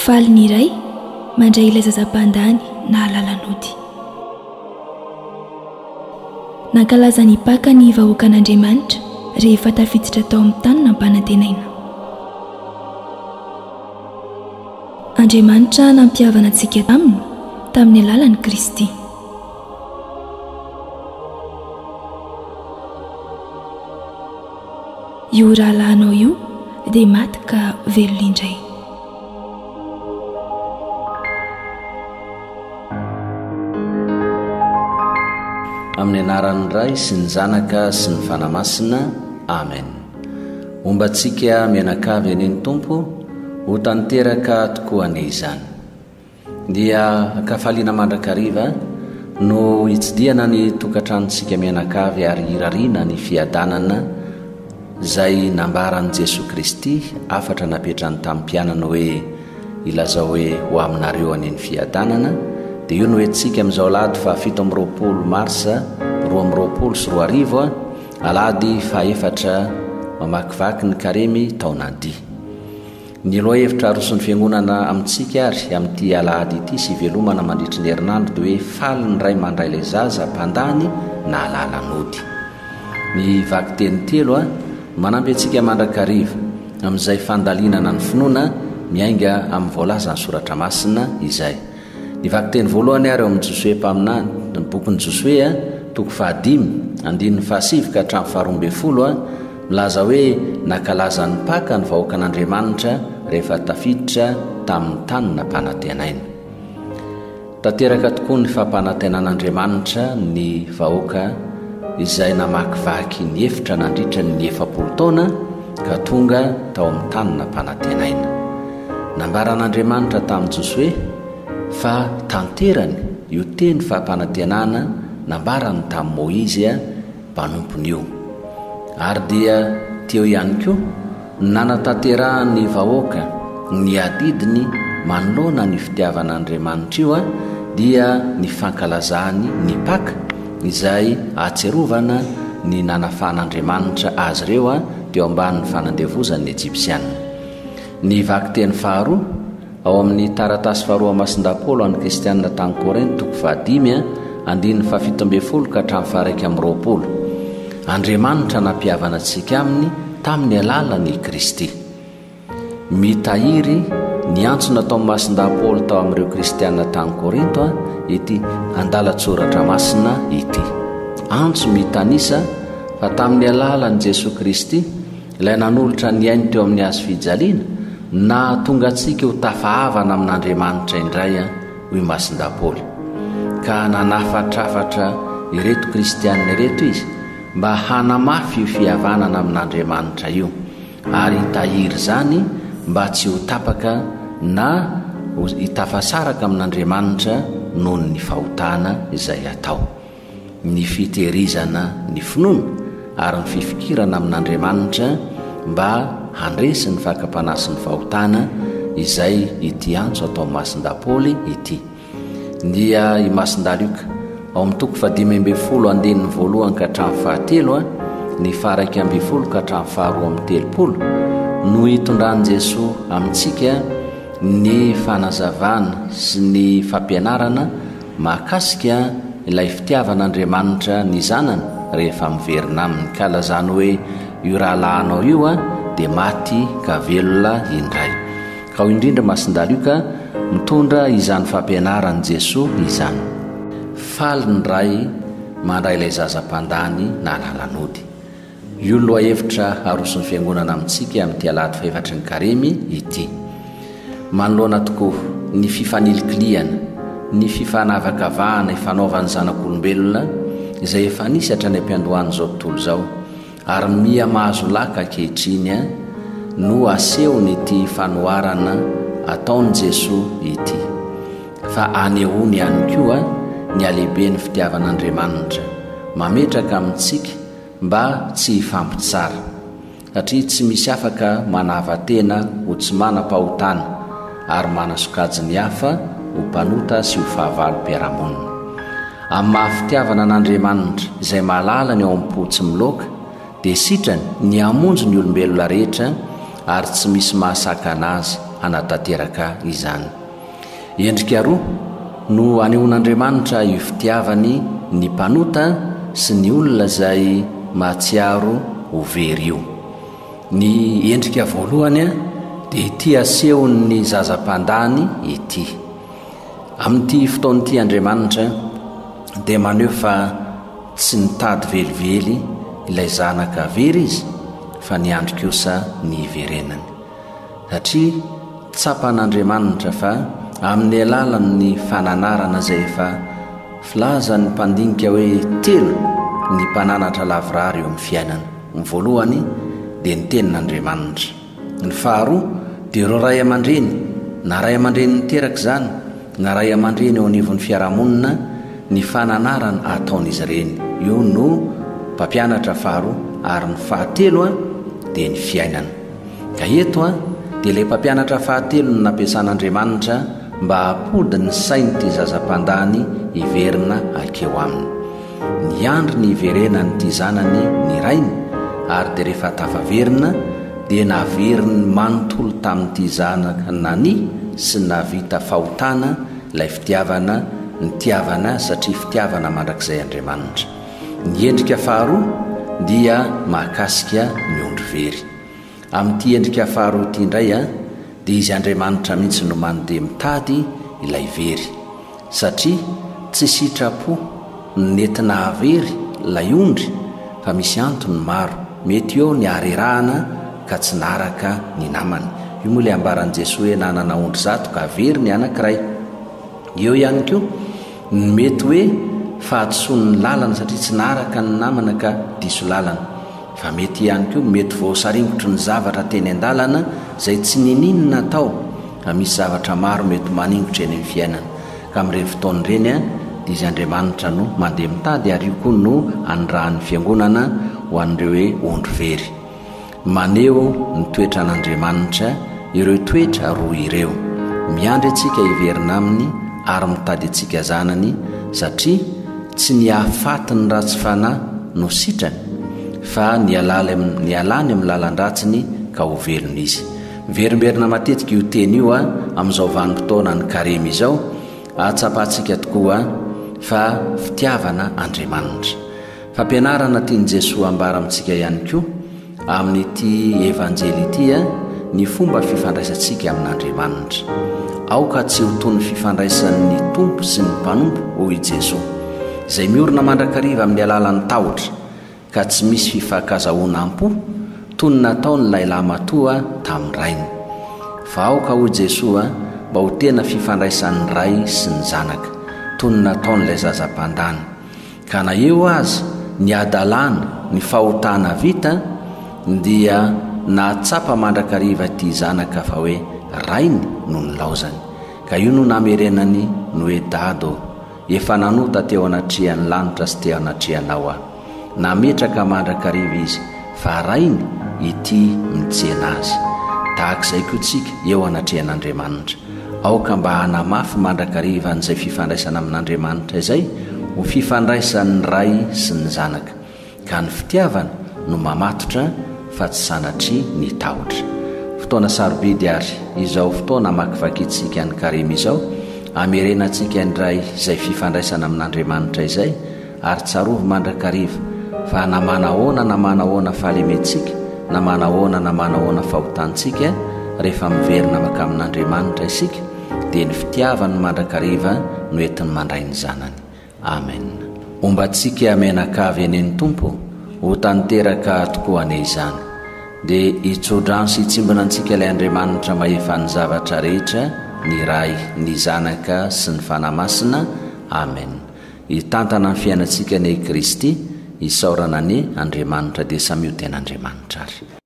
Faly ny iray mandray ilay zaza mpandany nahalala nody. Nankalaza ny Paka ny vahoakan'Andriamanitra rehefa tafiditra tao amin'ny tany nampanantenaina. Andriamanitra nampihavana antsika taminy tamin'ny alalan'i Kristy. Io rahalahinao io dia maty ka velona indray. Amin'ny anaran'ny Ray sy ny Zanaka sy ny Fanahy Masina. Amen. Homba antsika mianakavy anie ny Tompo, ho tanteraka tokoa anie izany. Dia an-kafaliana mandrakariva no hitsidihana ny tokantranontsika mianakavy ary hirariana ny fiadanana izay nambaran'i Jesoa Kristy, hafatra napetrany tamin'ny mpianany hoe, Ilazao hoe ho aminareo anie ny fiadanana, dia io no entintsika amin'izao alahady faha 27 marsa 2022, alahady faha efatra mamakivaky ny karemy taona dia. Ny lohahevitra aroson'ny Fiangonana amintsika ary amin'ity alahady ity sy ivelomana mandritry ny herinandro dia hoe faly ny ray mandray ilay zaza mpandany nahalala nody. Ny vakiteny telo a, manampy antsika mandrakariva amin'izay fandalinana ny finoana miainga amin'ny voalazan'ny Soratra Masina izay. Ny vakiteny voalohany ary ao amin'ny Josoe mpaminany, ny bokin'i Josoe, toko fahadimy, andininy fahasivy ka hatramin'ny faharoa ambinifolo, milaza hoe nankalaza ny Paka ny vahoakan'Andriamanitra rehefa tafiditra tamin'ny tany nampanantenaina. Tanteraka tokoa ny fampanantenan'Andriamanitra ny vahoaka izay namakivaky ny efitra nandritra ny 40 taona ka tonga tao amin'ny tany nampanantenaina. Nambaran'Andriamanitra tamin'i Josoe fa tanterany io teny fampanantenana nambarany tamin'i Moizy mpanompony io. Ary dia teo ihany koa ny nanatanterahan'ny vahoaka ny adidiny manoloana ny fitiavan'Andriamanitra io dia ny fankalazany ny Paka izay ahatsiarovana ny nanafahan'Andriamanitra azy ireo teo ambanin'ny fanandevozan'ny Ejipsiana. Ny vakiteny faharoa, ao amin'ny taratasy faharoa Masindahy Paoly ho an'ny Kristianina tany Korinto, toko fahadimy, andininy fahafito ambinifolo ka hatramin'ny faha-21. Andriamanitra nampihavana antsika aminy tamin'ny alalan'i Kristy. Mitahiry ny antso nataon'i Masindahy Paoly tao amin'ireo Kristianina tany Korinto ity andalan-tsoratra masina ity. Antso mitanisa fa tamin'ny alalan'i Jesoa Kristy, Ilay nanolotra ny ainy teo amin'ny hazo fijaliana, nahatonga antsika ho tafahavana amin'Andriamanitra indray, hoy Masindahy Paoly. Ka nanafatrafatra ireto kristianina ireto izy mba hanamafy io fihavanana amin'Andriamanitra io, ary hitahiry izany mba tsy ho tapaka na ho hitafasaraka amin'Andriamanitra noho ny fahotana izay atao. ny fitehirizana ny finoana ary ny fifikirana amin'Andriamanitra mba handresy ny fakam-panahy sy ny fahotana izay ity antso atao Masindahy Paoly ity. Dia i Masindahy Lioka, ao amin'ny toko fahadimy ambinifolo andininy voalohany ka hatramin'ny fahatelo, ny faha-iraika ambinifolo ka hatramin'ny faharoa amby telopolo, no itondran'i Jesoa amintsika ny fanazavana sy ny fampianarana Mahakasika ilay fitiavan'Andriamanitra ny zanany rehefa miverina aminy ka lazany hoe io rahalahinao io dia maty ka velona indray. Ka hoy indrindra Masindahy Lioka mitondra izany fampianaran'i Jesoa izany. Faly ny ray mandray ilay zaza mpandany nahalala nody. Io ny lohahevitra aroson'ny Fiangonana amintsika amin'ity alahady fahefatry ny Karemy ity. Manoloana tokoa ny fifanilikilihana, ny fifanavakavahana ifanaovan'ny zanak'olombelona izay efa nisy hatrany am-piandohan'izao tontolo izao ary miha mahazo laka ankehitriny no asehon'ity fanoharana ataon'i Jesoa ity fa anehoany ihany koa ny halehiben'ny fitiavan'Andriamanitra mametraka amintsika mba tsy hifampitsara, satria tsy misy afaka manava-tena ho tsy manam-pahotana ary manasokajy ny hafa ho mpanota sy ho fahavalom-piarahamonina. Amin'ny maha-fitiavana an'Andriamanitra izay mahalala ny ao am-po tsy miloaka, dia sitrany ny hamonjy ny olombelona rehetra ary tsy misy mahasakana azy. hanatanteraka izany. Endrika roa no anehoan'Andriamanitra io fitiavany ny mpanota sy ny olona izay mahatsiaro ho very io. Ny endrika voalohany dia ity asehon'ny zaza mpandany ity. Amin'ity fotoana ity Andriamanitra dia maneho fa tsy nitady velively ilay zanaka very izy fa niandry kosa ny hiverenany. Satria tsapan'Andriamanitra fa amin'ny alalan'ny fananarana izay efa filazan'ny mpandinika hoe telo ny mpananatra lavorary eo amin'ny fiainana. Ny voalohany dia ny tenin'Andriamanitra. Ny faharoa dia ireo ray aman-dreny, na ray aman-dreny niteraka izany, na ray aman-dreny eo anivon'ny fiarahamonina, ny fananarana ataon'izy ireny. Io no mpampianatra faharoa. Ary ny fahatelo dia ny fiainana. Ka eto dia ilay mpampianatra fahatelo no nampiasan'Andriamanitra mba hampody ny sain'ity zaza mpandany hiverina hankeo aminy. Niandry ny hiverenan'ity zanany ny rainy ary dia rehefa tafaverina dia naveriny manontolo tamin'ity zanaka nania sy navita fahotana ilay fitiavana nitiavana azy satria fitiavana mandrakizay Andriamanitra. Ny endrika faharoa dia mahakasika ny ondry very. Amin'ity endrika faharoa ity indray dia Izy Andriamanitra mihitsy no mandeha mitady ilay very. Satria tsy sitrapo no nety nahavery ilay ondry fa misy antony maro. Mety eo ny harerahana ka tsy naharaka ny namany. Io moa ilay ambaran'i Jesoa hoe nanana ondry zato ka very ny anankiray. Eo ihany koa ny mety hoe fahadisoan'ny lalana satria tsy naharaka ny namana ka diso lalana. Fa mety ihany koa mety voasaringotry ny zavatra teny an-dalana izay tsy niniana natao fa misy zavatra maro mety maningotra eny amin'ny fiainana. Ka amin'ireny fotoana ireny dia Izy Andriamanitra no mandeha mitady ary io koa no anirahan'ny Fiangonana ho an'ireo hoe ondry very. Maneho ny toetran'Andriamanitra ireo toetra roa ireo. Miandry antsika hiverina Aminy ary mitady antsika zanany satria tsy ny hahafaty ny ratsy fanahy no sitrany fa ny ny hialany amin'ny lalan-dratsiny ka ho velona izy. Miverimberina matetika io teny io amin'izao vanim-potoanan'ny Karemy izao, ahatsapantsika tokoa fa fitiavana Andriamanitra. Fampianarana tian'i Jesoa ambara amintsika ihany koa amin'ity Evanjely ity ny fomba fifandraisantsika amin'Andriamanitra. Aoka tsy ho toy ny fifandraisan'ny Tompo sy ny mpanompo, hoy i Jesoa, izay miorina mandrakariva amin'ny alalan'ny tahotra, ka tsy misy fifankazahoana am-po, toy ny nataon'ilay lahimatoa tamin'ny rainy. Fa aoka, hoy Jesoa, mba ho tena fifandraisan'ny Ray sy ny Zanaka, toy ny nataon'ilay zaza mpandany. Ka na eo aza ny hadalana, ny fahotana vita, dia nahatsapa mandrakariva ity zanaka fa hoe rainy no nilaozany. Ka io no namerenany ny hoe Dada ô, efa nanota teo anatrehan'ny lanitra sy teo anatrehanao aho. Nametraka mandrakariva izy fa rainy ity mitsena azy. Tahaka izay koa tsika eo anatrehan'Andriamanitra. Aoka mba hanamafy mandrakariva an'izay fifandraisana amin'Andriamanitra izay ho fifandraisan'ny Ray sy ny Zanaka, ka ny fitiavana no mamatotra fa tsy sanatria ny tahotra. Fotoana sarobidy àry izao fotoana amakivakintsika ny Karemy izao, hamerenantsika indray izay fifandraisana amin'Andriamanitra izay, Ary tsarovy mandrakariva fa na manahoana na manahoana fahalementsika, na manahoana na manahoana fahotantsika, rehefa miverina mankamin'Andriamanitra isika, dia ny fitiavany mandrakariva no entiny mandray ny zanany. Amen. Homba antsika mianakavy anie ny Tompo, ho tanteraka tokoa anie izany. Dia hitsodrano sy hitsimbina antsika ilay Andriamanitra mahefa ny zavatra rehetra, ny Ray, ny Zanaka sy ny Fanahy Masina. Amen. Hitantana ny fiainantsika anie i Kristy, isaorana anie Andriamanitra dia samia ho tena Andriamanitra ary.